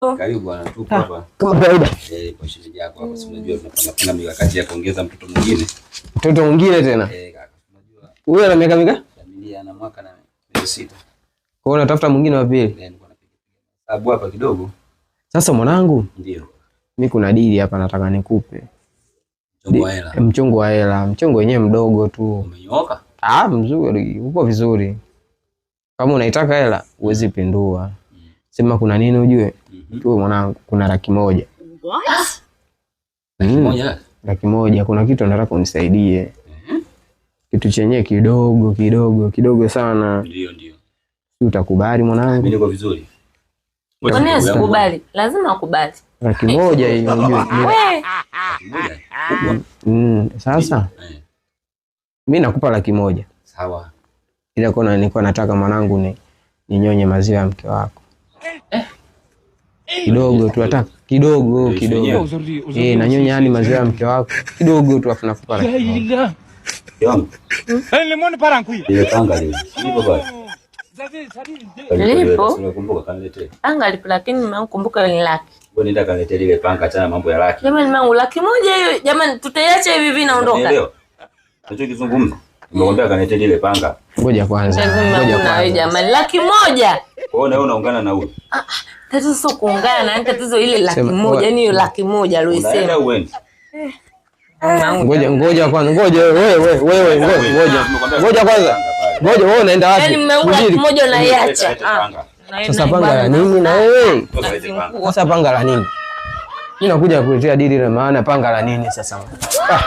Karibu bwana, tupo hapa. Kama kawaida. Eh, kwa shilingi yako hapa, si unajua tunapanga panga mikakati ya kuongeza mtoto mwingine. Mtoto mwingine tena? Eh, kaka, unajua. Huyo ana miaka mingapi? Familia ana mwaka na miezi 6. Kwa hiyo unatafuta mwingine wa pili. Eh, nilikuwa napiga hesabu hapa kidogo. Sasa mwanangu, ndio. Mimi kuna dili hapa nataka nikupe. Mchongo wa hela. Mchongo wa hela, mchongo wenyewe mdogo tu. Umenyooka? Ah, mzuri, uko vizuri. Kama unaitaka hela, huwezi pindua. Sema kuna nini ujue? Tu mwanangu, kuna 100,000. What? 100,000? 100,000, kuna kitu nataka unisaidie. Kitu chenyewe kidogo kidogo kidogo sana. Ndio, ndio. Si utakubali mwanangu? Mimi niko vizuri. Kwa nini asikubali? Lazima akubali. 100,000 hiyo ujue. We. 100,000? Kubwa. Sasa? Mimi nakupa 100,000. Sawa. Ila kona nilikuwa nataka mwanangu ninyonye maziwa ya mke wako. Kidogo tu nataka, kidogo, kidogo. Nanyonya yani maziwa ya mke wako. Kidogo tu afu nakupa 100,000. Yangu. Ile panga lile. Lipo pale. Lipo. Unakumbuka kaniletee. Panga lipo lakini nimekumbuka ni laki. Wewe nenda kaniletee lile panga, achana mambo ya laki. Jamani mangu 100,000 hiyo, jamani tutaiacha hivi hivi naondoka. Unaelewa? Unachokizungumza. Nimekwambia kaniletee lile panga. Ngoja kwanza. Lazima Ngoja kuna wewe kwanza. jamani 100,000. Kwa hiyo na wewe unaungana na huyo. Ah, tatizo sio kuungana, yani tatizo ile laki Sema, moja, oa. yani hiyo 100,000 aliyosema. Unaenda uende. Ngoja, ngoja kwanza. Ngoja wewe, wewe, wewe, ngoja, ngoja. Ngoja kwanza. Ngoja wewe unaenda wapi? Yaani mmeua Subiri. 100,000 unaiacha. Leta Ah. panga. Sasa panga la nini na wewe? Leta panga. Sasa panga la nini? Mimi nakuja kukuletea dili la maana, panga la nini sasa? Ah.